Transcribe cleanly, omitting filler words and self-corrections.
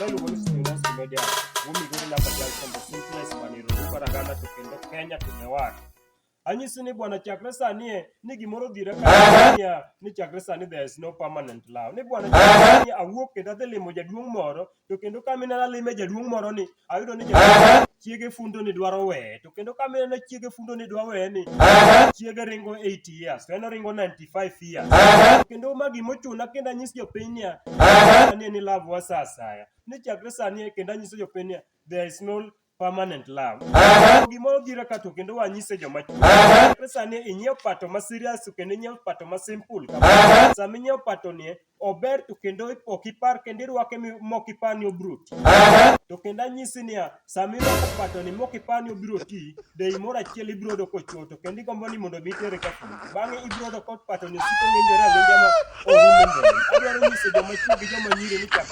Naluongo ni Studio Media. Wumi gori namba junction the simplest man in Rupa Ragana to kendo Kenya to the world. Anyisi ni bwana chakre sani e, ni gimoro dhira ka niya ni chakre sani there is no permanent love. Ni bwana chakre sani awuok kendo adhi limo jaduong' moro to kendo kama inena lime jaduong' moro ni ayudo ni jaduong' chiege fundo ni dwaro weye to kendo kama ineno chiege fundo ni dwa weye ni chiege ringo 80 years to en oringo 95 years. Kendo ma gimochuna kendo anyis jopiny niya ni ni love wa sa asaya. Ni chakre sani e, kendo anyiso jopiny niya there is no permanent love. Gimoro dhira ka to kendo wanyise joma chwo. Chakre sani inyiew pato ma serious to kendo inyiew pato ma simple. Sama inyiew pato ni ober to kendo ok ipar kendo irwake mok ipar ni obiro ti. To kendo anyisi niya, sama irwako pato ni mok ipar ni obiro ti, day moro achiel ibiro yudo kochwo to kendo igombo ni mondo mi itere ka fundi. Bang'e ibiro yudo ka pato ni osiko ng'injore ang'inja ma orumo mbele. Adwaro nyiso joma chwo gi joma nyiri ni chak